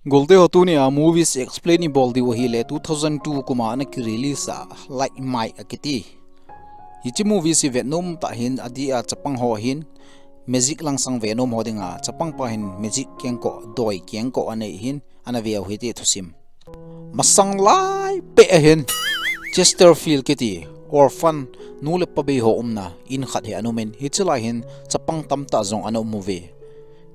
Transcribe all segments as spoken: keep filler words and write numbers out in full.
Golte ho, tunia movies explain ibol diu ahile two thousand two kuma ana ki release a Like Mike akiti. Hiche movies hi vetnom tah hin adeh a chapang ho hin magic langsang venom ho dinga chapang pa hin magic kengkoh doi kengkoh anei hin ana veu hite thusim. Masang lai peh ahin Chesterfield kiti orphan nu le pa bei ho umna in khat hi ana umin, hiche lai hin chapang tamtah jong ana um uve.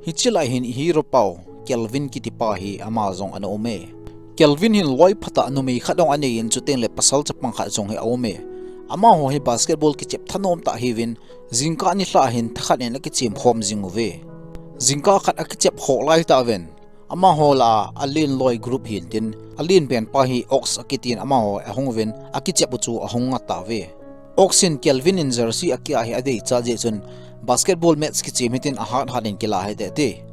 Hiche lai hin hero pau Kelvin kiti pa hi ama jong ana ume. Kelvin hin loi phatah numei khat jong anei in, chuteng le pasal chapang khat jong hi aume. Amaho hi basketball kichep thanom tah hiuvin, jingkah nilhah hin thakhat in akichem khom jing uve. Jingkah khat akichep khoh lai tah uvin, amaho lah a alen loi group hintin, alen pen pa hi Ox akitin amaho ahung uvin, akichep u chu ahung nga tauve. Ox in Kelvin in jersey akia hi adei cha jeh chun basketball match kichem hitin ahat hat in kila hite ati.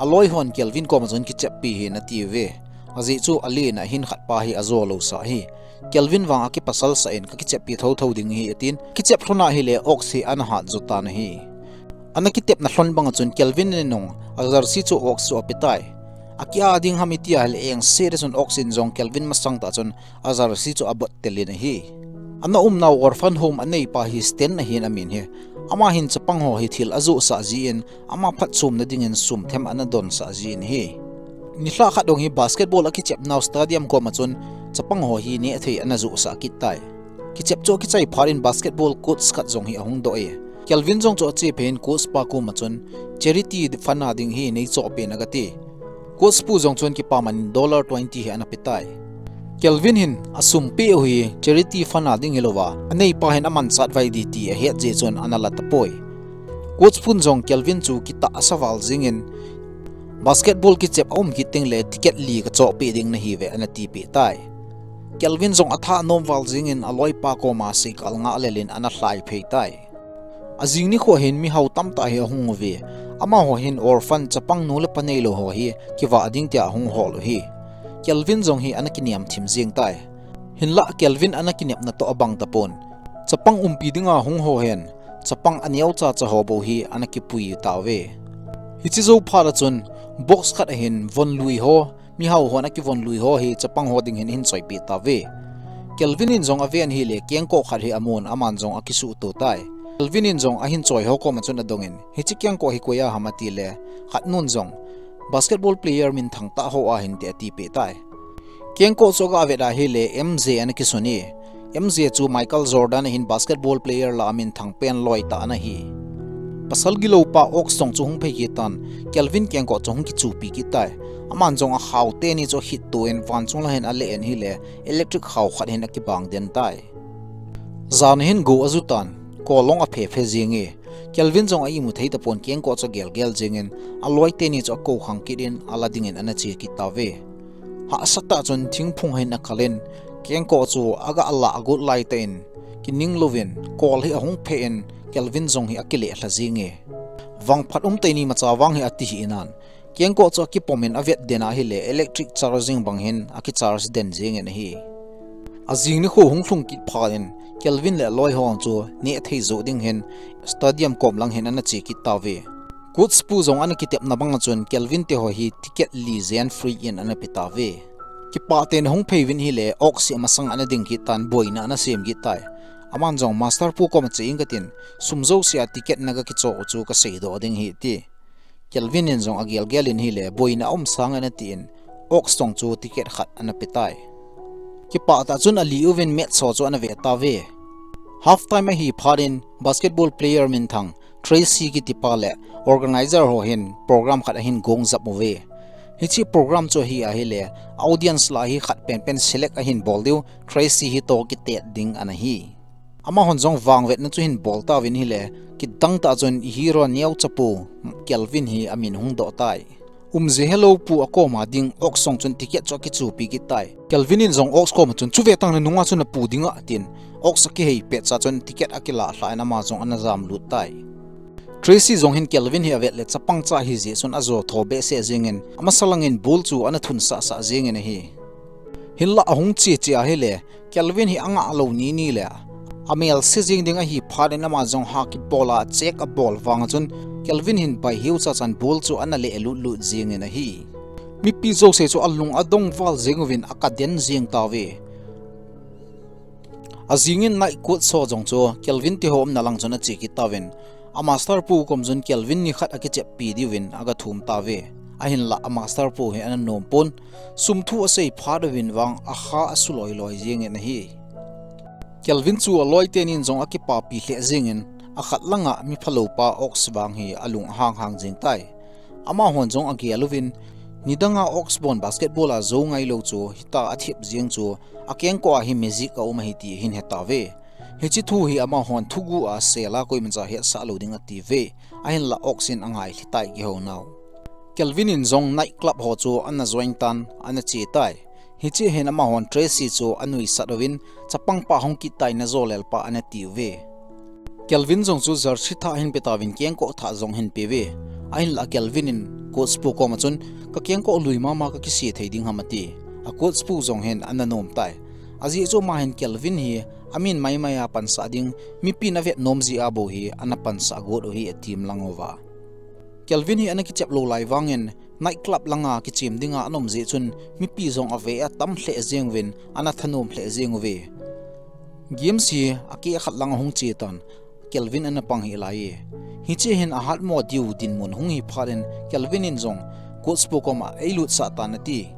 Aloi hon Kelvin koma chun kicheppi hih in atiuve. Ajeh chu alen a hin khat pa hi ajo lousah ahi. Kelvin vang akipasal sah in kakicheppi thotho ding ahi atin, kichep lhon ahile Ox hi ana hat jo tan ahi. Ana kitepna lhon banga chun Kelvin in jong a jersey chu Ox chu apetai. Akia ding ham iti ahile engse chun Ox in jong Kelvin masang tah chun a jersey chu abot tel in ahi. Ana umnau orphan home aneipa hi Stan ahin amin hi. Ama hin chapang ho hi thil ajohsah jin, ama phatchomna dingin sum them ana donsah jin ahi. Nilhah khat jong hi basketball akichepnau stadium koma chun chapang ho hi nehthei ana johsah kit tai. Kichep chu akichai phat in basketball coach khat jong hi ahung doh e. Kelvin jong chu achephei in coach pa koma chun charity fund a ding hi neichoh peh in agati. Coach pu jong chun kipaman in dollar twenty hi ana petai. Kelvin hin asum peh u hi charity fund a ding hilouva, aneipa hin amanchah vai ding ti ahet jeh chun ana la tapoi. Coach pun jong Kelvin chu kitahsa val jingin, basketball kichep aum kit tengle ticket li kachoh peh ding nahiuve ana tipeh tai. Kelvin jong athanom val jingin aloipa koma seikal ngah lel in ana lhai phei tai. Ajing nikho hin mihao tamtah hi ahung uve. Amaho hin orphan chapang nu le pa neilou ho hi kivah ding tia ahung hol u ahi. Kelvin jong hi ana kiniam thim jeng tai. Hinlah Kelvin ana kinepna toh abang tapon, chapang umpi dinga hung ho hin chapang aneocha cha ho bou hi ana kipui tauve. Hiche jou phat a chun box khat a hin von lui ho, mihao hon akivon lui ho hi chapang ho ding hin ahin choipeh tauve. Kelvin in jong aven ahile kengkoh khat hi amun, aman jong akisuhto tai. Kelvin in jong ahin choi ho koma chun adongin, hiche kengkoh hi koia ham atile, khatnun jong basketball player minthang tah ho ahin ti atipeh tai. Kengkoh chu aga vet ahile M J ana kisun e. M J chu Michael Jordan ahin basketball player lah a minthang pen loi tah ana hi. Pasal gilou pa Ox jong chu hung phei kit tan, Kelvin kengkoh chu hung kichupi kit tai. Aman jong akhao teni chu ahitto in vanchung lang hin aleh in ahile electric khao khat hin akibang den tai. Jan hin go aju tan, kol jong aphe phe jing e. Kelvin jong a imu thei tapon kengkoh chu agel gel jingin, aloi teni chu akou khang kit in ala dingin ana che kit tauve. Hahsa tah chun thingphung hin akal in, kengkoh chu aga lah agot lai tah in, kining louvin kol hi ahung phe in, Kelvin jong hi akileh lha jing e. Vangphat umtah in imacha vang hi ati hih in an, kengkoh chu akipom in avet den ahile electric charging bang hin akicharge den jingin ahi. Ajing nikho hung lhung kit phat in Kelvin le aloi ho chu nehthei joh ding hin stadium kom lang hin ana che kit tauve. Coach pu jong ana kitepna banga chun Kelvin te ho hi ticket li jen free in ana pe tauve. Kipah tah in ahung phei uvin ahile Ox hi amasang ana ding kit tan, boina ana sem kit tai. Aman jong master pu koma che inge katin, sum jouse a ticket naga kichoh u chu kaseidoh ding ahi ati. Kelvin in jong agel gel in ahile, boina aum sang in atin, Ox jong chu ticket khat ana pe tai. Kipah tah chun ali uvin match ho chu ana ve tauve. Half time ahi phat in basketball player minthang Tracy kiti pa le organizer ho hin program khat ahin gong jap uve. Hiche program chu ahi ahile, audience lah hi khat penpen select ahin bol diu, Tracy hi toh kitet ding ana hi. Amahon jong vangvetna chu ahin bol tauvin ahile, kidang tah chun i hero neocha pu Kelvin hi amin hung doh tai. Umje helou pu akoma ding Ox jong chun ticket chu akichupi kit tai. Kelvin in jong Ox koma chun, chuve tang le nunga chu napu ding a, tin Ox akihei petcha chun ticket akilah lhah in ama jong ana jamlut tai. Tracy jong hin Kelvin hi avet le chapang cha ahi jeh chun ajo tho behseh jingin, amasa langin ball chu ana thunsah sah jingin ahi. Hinlah ahung che che ahile, Kelvin hi angah lou ni ni le, amelse jing ding ahi phat in ama jong ha kibol a check abol vang a chun, Kelvin hin bai hiu cha chan ball chu ana leh lut lut jingin ahi. Mipi jouse chu alung adong val jeng uvin akiden jeng tauve. Ajingin night coach ho jong chu Kelvin te ho umna lang chun ache kit tauvin, a master pu kom chun Kelvin nikhat akicheppi diuvin agathum tauve. Ahinlah a master pu hi ana nom pon, sum thu asei phat uvin vang akha asu loi loi jengin ahi. Kelvin chu aloi tenin jong akipapi lheh jengin, akhat langa mi phalou pa Ox vang hi alung ahang hang jeng tai. Amahon jong agel uvin, nidanga Ox bon basketball a jou ngailou chu hita athep jeng chu akengkoh a hi magic aum ahi ti ahin he tauve. Hiche thu hi amahon thugu a sel a koimacha hetsah lou ding atiuve. Ahinlah Ox in angai lhi tai kihounau. Kelvin in jong night club ho chu ana join tan ana che tai. Hiche hin amahon Tracy chu anuisat uvin, chapang pa hung kit tai, najolel pa ana tiuve. Kelvin jong chu jersey thah ahin pe tauvin kengkoh thah jong ahin peuve. Ahinlah Kelvin in coach pu koma chun, kakengkoh lui mama kakise thei ding ham ati. A coach pu jong hin ana nom tai. Ajeh chu ama hin Kelvin hi amin maimai a pansah ding, mipin avet nom jeh a bou hi ana pansah got u hi atim lang uva. Kelvin hi ana kichep lou lai vangin night club langa kichem dinga ana um jeh chun mipi jong ave a tam lheh jeng uvin ana thanom lheh jeng uve. Games hi akeh khat lang ahung che tan, Kelvin ana pang hih lai e. Hiche hin ahatmo diu dinmun hung hi phat in Kelvin in jong coach pu koma eilutsah tan ati.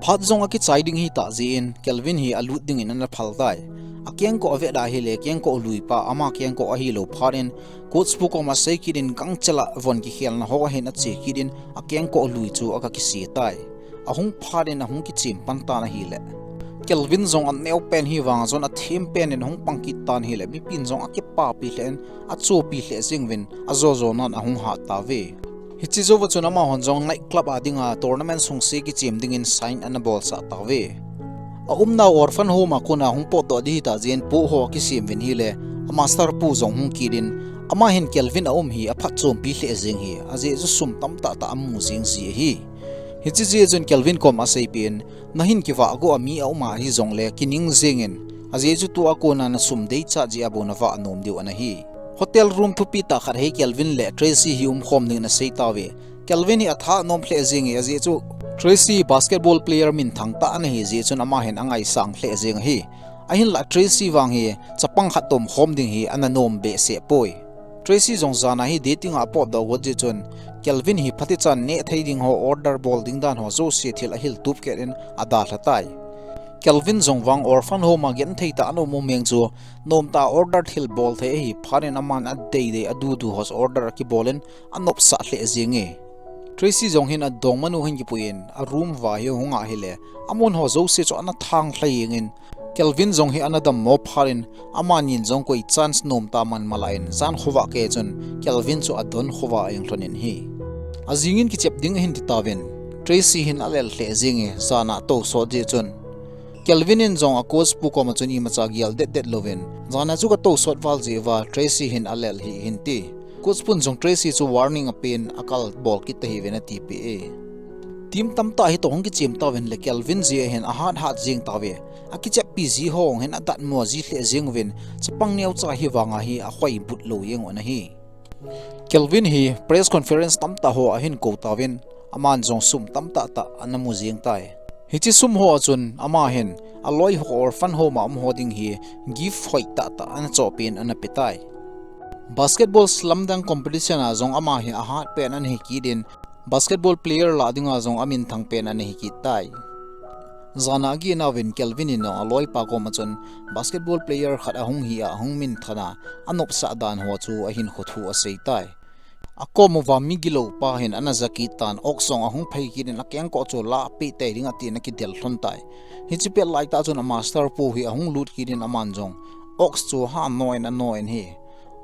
Phat jong akichai ding ahitah jeh in Kelvin hi alut dingin ana phal tai. Akengkoh avet a ahile kengkoh lui pa ama kengkoh ahilou phat in coach pu koma asei kit in gangchel a von kikhelna ho ahin ache kit in akengkoh lui chu aga kise tai. Ahung phat in ahung kichem pan tan ahile, Kelvin jong aneo pen hi vanga chun athem pen in ahung pang kit tan ahile, mipin jong akipapi lheh in achopi lheh jeng uvin ajo jo nan ahung hat tauve. Hiche jouva chun amahon jong night club a dinga tournament sungse kichem dingin sign ana bolsah tauve. Aumnau orphan home a kona hung potdoh ding ahitah jeh in poh ho akisem uvin ahile, a master pu jong hung kit in, ama hin Kelvin aum hi aphatchompi lheh jeng ahi, ajeh chu sum tamtah tah amu jeng ji ahi. Hiche jeh chun Kelvin kom aseipeh in, nahin kivah go a mi aum ahi jongle kining jengin, ajeh chu tua kona nasum deichat jeh a bou navah nom diu ana hi. Hotel room thupi tah khat hi Kelvin le Tracy hi umkhom dingin asei tauve. Kelvin hi atha nom lheh jeng e, ajeh chu Tracy basketball player minthang tah ana hi jeh chun ama hin angaisang lheh jeng ahi. Ahinlah Tracy vang hi chapang khat toh umkhom ding hi ana nom behseh poi. Tracy jong jana hi dating a apotdoh got jeh chun Kelvin hi phatechan neh thei ding ho order bol ding dan ho jouse thil ahil tup kit in adalha tai. Kelvin jong vang orphan home a genthei tah ana um um jeng chu nomtah order thil bol thei ahi phat in aman adeidei adudu ho order akibol in anopsah lheh jeng e. Tracy jong hin adongmanu hin kipui in a room uva hi ahung ahile, amun ho jouse chu ana thanglha jeng in, Kelvin jong hi ana dammo phat in, amanin jong koi chance nomtah man malah in, jan khovah kei chun Kelvin chu adon khovah a jeng lhon in ahi. Ajingin kichep ding ahin ti tauvin, Tracy hin alel lheh jeng e, jana tousot jeh chun. Kelvin in jong a coach pu koma chun imacha gel det det louvin, jana chu katousot val jeh uva Tracy hin alel hih in ati. Coach pun jong Tracy chu warning apen, akal bol kit tahiuvin atipeh e. Team tamtah hitoh hung kichem tauvin le Kelvin jeh a hin ahat hat jeng tauve. Akicheppi ji ho hin adatmo ji lheh jeng uvin, chapang neocha hi vanga hi akhoibut lou jeng u ana hi. Kelvin hi press conference tamtah ho ahin kou tauvin, aman jong sum tamtah tah ana mu jeng tai. Hiche sum ho a chun ama hin aloi ho orphan home a um ho ding hi gift hoitah tah ana chohpeh in ana pe tai. Basketball slam dunk competition a jong ama hi ahat pen ana hi kit in, basketball player lah dinga jong aminthang pen ana hi kit tai. Jana aginauvin Kelvin in jong aloipa koma chun basketball player khat ahung hi a ahung minthan a, anopsah dan ho chu ahin khothu asei tai. Akom uva mi gilou pa hin ana ja kit tan, Ox jong ahung phei kit in akengkoh chu lahpeh tei ding atin akidel lhon tai. Hiche pet laitah chun a master pu hi ahung lut kit in aman jong Ox chu ha no in ano in ahi.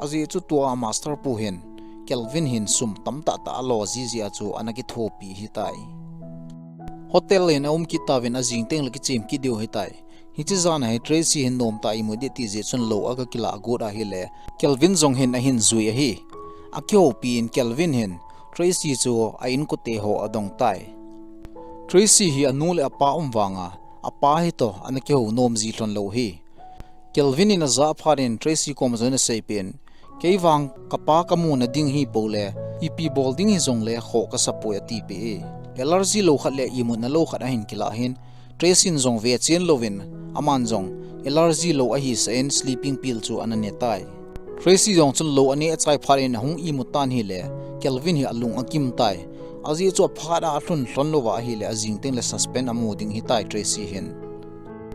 Ajeh chu tua a master pu hin Kelvin hin sum tamtah tah alo ji jeh a chu ana kithopi ahitai. Hotel in aum kit tauvin ajing tengle kichem kit diu ahitai. Hiche jana hi Tracy hin nomtah a imu ding ti jeh chun lou aga kilah got ahile, Kelvin jong hin ahin jui ahi. Akihoupi in Kelvin hin Tracy chu a inkote ho adong tai. Tracy hi anu le apa um vanga, apa hitoh ana kihou nom ji lhon lou ahi. Kelvin in ajah phat in Tracy koma chun aseipeh in, kei vang kapa kamuna ding hipou le, ipi bol ding hijongle khoh kasapoi atipeh e. Allergy lou khat le imutna lou khat ahin kilah in, Tracy in jong vechen louvin, aman jong allergy lou ahi sah in sleeping pill chu ana ne tai. Tracy jong chun lou aneh achai phat in ahung imut tan ahile, Kelvin hi alung agim tai. Ajeh chu aphat a alhun lhon louva ahile, ajing teng le suspense amu ding ahitai Tracy hin.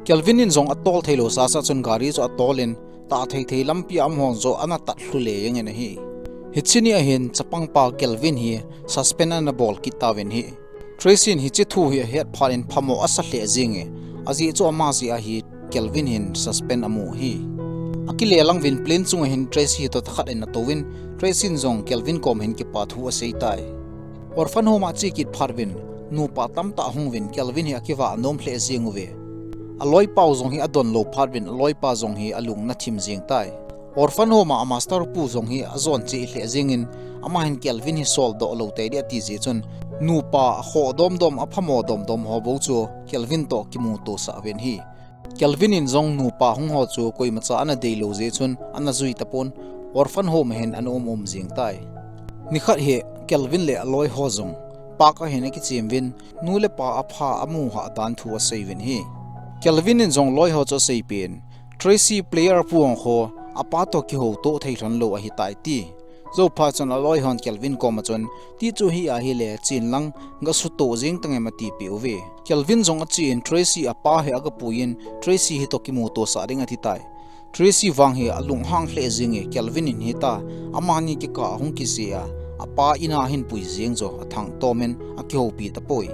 Kelvin in jong atol theilou sasa chun gari chu atol in, tah thei thei lampi a umho joh ana tat lhu le jeng in ahi. Hiche ni ahin chapangpa Kelvin hi suspense ana bol kit tauvin ahi. Tracy in hiche thu hi ahet phat in phamo asa lheh jenge. Ajeh chu ama jeh ahi Kelvin hin suspense amu ahi. Akile lang uvin plane chunga hin Tracy hi toh thakhat in atouvin, Tracy in jong Kelvin koma hin kipa thu asei tai. Orphan home a ache kit phat uvin, nupa tamtah ahung uvin Kelvin hi akivah nom lheh jeng uve. Aloipau jong hi adon lou phat uvin, aloipa jong hi alung ana thim jeng tai. Orphan home a amaster pu jong hi ajon cheh lheh jeng in, ama hin Kelvin hi soldoh lou tei ding ati jeh chun, nupa akhoh domdom, aphamo domdom ho bou chu Kelvin toh kimuto sah uvin ahi. Kelvin in jong nupa hung ho chu koimacha ana deilou jeh chun ana jui tapon, orphan home a hin ana um um jeng tai. Nikhat hi Kelvin le aloi ho jong park a hin akichem uvin, nu le pa apha amu hah dan thu asei uvin ahi. Kelvin in jong loi ho chu aseipeh in, Tracy player pu ang kho, apa toh kihouto thei lhon lou ahitai ati. Jou phat chun aloi hon Kelvin koma chun, ti chu hi ahile chen lang gasuto jeng tangem atipeh uve. Kelvin jong achen Tracy apa hi agapuiyin, Tracy hi toh kimuto sah ding ati tai. Tracy vang hi alunghang lheh jenge, Kelvin in hita, amani kikah a hung kije a, apa in a ahin pui jeng joh athangtom in akihoupi tapoi.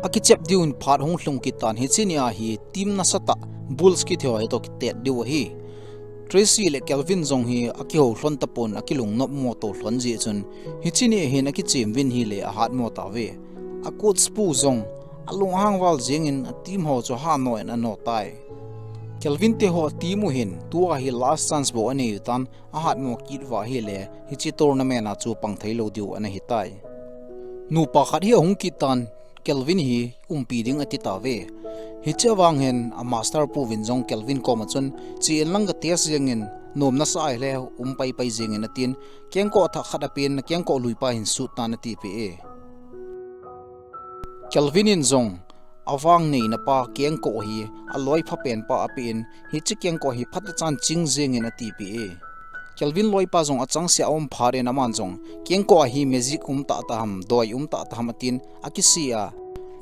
Akichep diu in phat hung lhung kit tan, hiche ni a hi team nasatah Bulls kiti ho hi toh kitet diu ahi. Tracy le Kelvin jong hi akihou lhon tapon, akilung nopmo to lhon jeh chun, hiche ni a hin akichem uvin ahile ahatmo tauve. A coach pu jong alunghang val jeng in a team ho chu hahno in ano tai. Kelvin te ho a team u hin tua hi last chance bou anei u tan, ahatmo kit uva ahile hiche tournament a chu pang thei lou diu ana hitai. Nupa khat hi ahung kit tan, Kelvin hi umpi ding ati tauve. Hiche vang hin a master pu vin jong Kelvin koma chun, chen lang ga test jeng in, nom nasa ahile um paipai jeng in atin, kengkoh thah khat apen, na kengkoh lui pa hin sut tan atipeh e. Kelvin in jong avang neina pa kengkoh hi aloi phapen pa apen, hiche kengkoh hi phatechan ching jeng in atipeh e. Kelvin loipa jong achangseh a aum phat in aman jong, kengkoh a hi magic um tahtah ham, doi um tahtah ham atin, akise a,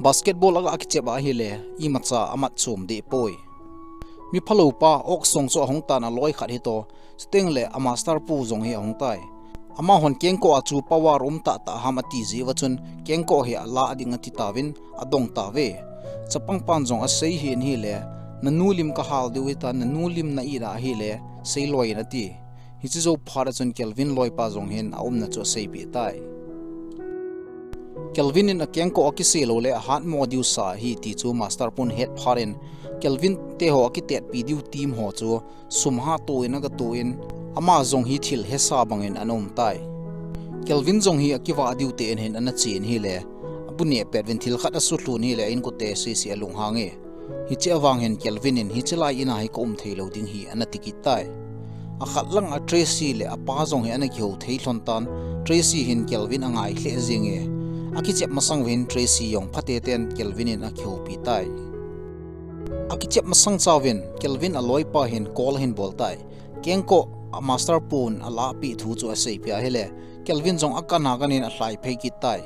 basketball aga kichep a ahile, imacha amat chom deh poi. Mi phalou pa Ox jong chu ahung tan, aloi khat hi toh, chuteng le a master pu jong hi ahung tai. Amahon kengkoh a chu power um tahtah ham ati jeh uva chun, kengkoh hi alah ding ati tauvin, adong tauve. Chapang pan jong asei hih in ahile, nanu lim kahal diu ahitan, nanu lim na it a ahile, seiloi in ati. Hiche jou phat a chun Kelvin loipa jong hin aumna chu aseipeh tai. Kelvin in akengkoh akise lou le ahatmo diu sa ahi ti chu master pun het phat in, Kelvin te ho akitetpi diu team ho chu sum hahto in agatoh in, ama jong hi thil hesa bang in ana um tai. Kelvin jong hi akivah diu tah in hin ana chen ahile, abu neh pet uvin thil khat asutlhun ahile, a inkote sese alunghang e. Hiche vang hin Kelvin in hiche lai in a hi ka um thei lou ding ahi ana ti kit tai. Akhat lang a Tracy le apa jong hi ana kihou thei lhon tan, Tracy hin Kelvin angai lheh jenge. Akichep masang uvin Tracy jong phateten Kelvin in akihoupi tai. Akichep masang chauvin Kelvin aloipa hin call ahin bol tai. Kengkoh a master pun alahpeh thu chu aseipeh ahile, Kelvin jong akan a kan in alhai phei kit tai.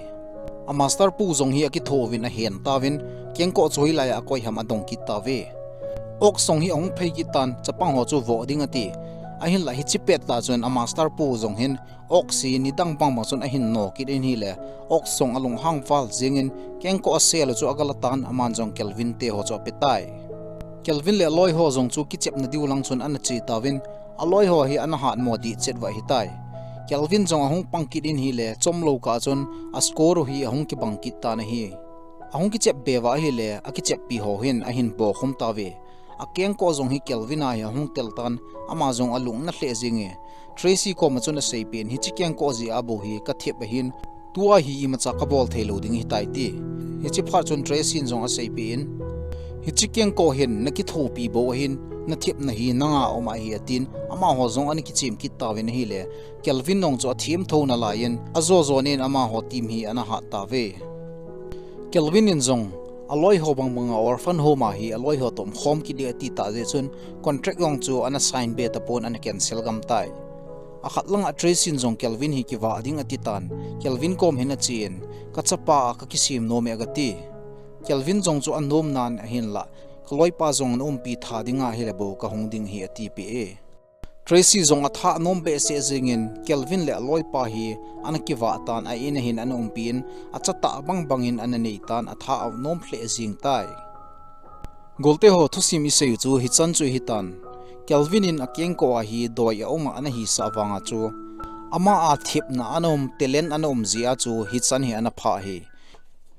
A master pu jong hi akitho uvin ahen tauvin, kengkoh chu hoilai a akoi ham adong kit tauve. Ox jong hi ahung phei kit tan, chapang ho chu voh ding ati. Ahinlah hiche pet tah chun a master pu jong hin Ox hi nidang bangbang chun ahin no kit in ahile, Ox jong alunghang val jeng in, kengkoh asel u chu agala tan, aman jong Kelvin te ho chu ape tai. Kelvin le aloi ho jong chu kichepna diu lang chun ana che tauvin, aloi ho hi ana hatmo dih chet uva ahitai. Kelvin jong ahung pang kit in ahile, chomlou kah chun a score u hi ahung kibang kit tan ahi. Ahung kichep be uva ahile, akicheppi ho hin ahin bokhum tauve. Akengkoh jong hi Kelvin a hi ahung tel tan, ama jong alung ana lheh jenge. Tracy koma chun aseipeh in, hiche kengkoh jeh a bou hi kathep ahin, tua hi imacha kabol thei lou ding ahitai ati. Hiche phat chun Tracy in jong aseipeh in, hiche kengkoh hin nakithopi bou ahin, nathepna hi nanga um ahi atin, amaho jong ana kichem kit tauvin ahile, Kelvin nung chu athemtho nalai in, ajo jon in amaho team hi ana hat tauve. Kelvin in jong aloi ho bangbang a orphan home a hi aloi ho toh umkhom kit ding ati tah jeh chun contract jong chu ana sign be tapon ana cancel gam tai. Akhat lang a Tracy in jong Kelvin hi kivah ding ati tan, Kelvin kom hin achen, ka chapa a ka kisem nom e aga ti. Kelvin jong chu anom nan ahinlah, ka loipa jong na umpi tha dinga hile bou ka hung ding hi ati peh e. Tracy jong atha anom behseh jingin, Kelvin le aloipa hi ana kivah tan a in a hin ana umpi in, achatah bangbang in ana nei tan atha anom lheh jing tai. Golte ho thusim isei u chu hichan chu hitan. Kelvin in akengkoh a hi doi a um a ana hisah vanga chu, ama a thepna ana um, talent ana um jeh a chu hichan hi ana phah hi.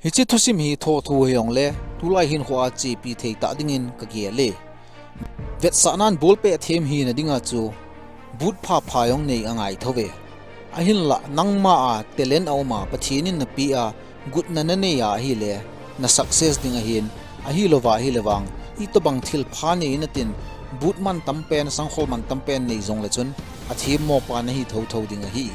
Hiche thusim hi thothu hijongle, tulai hinkho a chepi thei tah dingin ka gel e. Vetsahnan ball pet them hina dinga chu, but phapha jong nei angai thou ve. Ahinlah, nangma a talent a um a, Pathen in napeh a, gutna nanei a ahile, na success ding ahin, ahilouva ahile vang, itobang thilpha nei natin, but mantam pen, sangkhol mantam pen nei jongle chun, athemmo pa nahi thouthou ding ahi.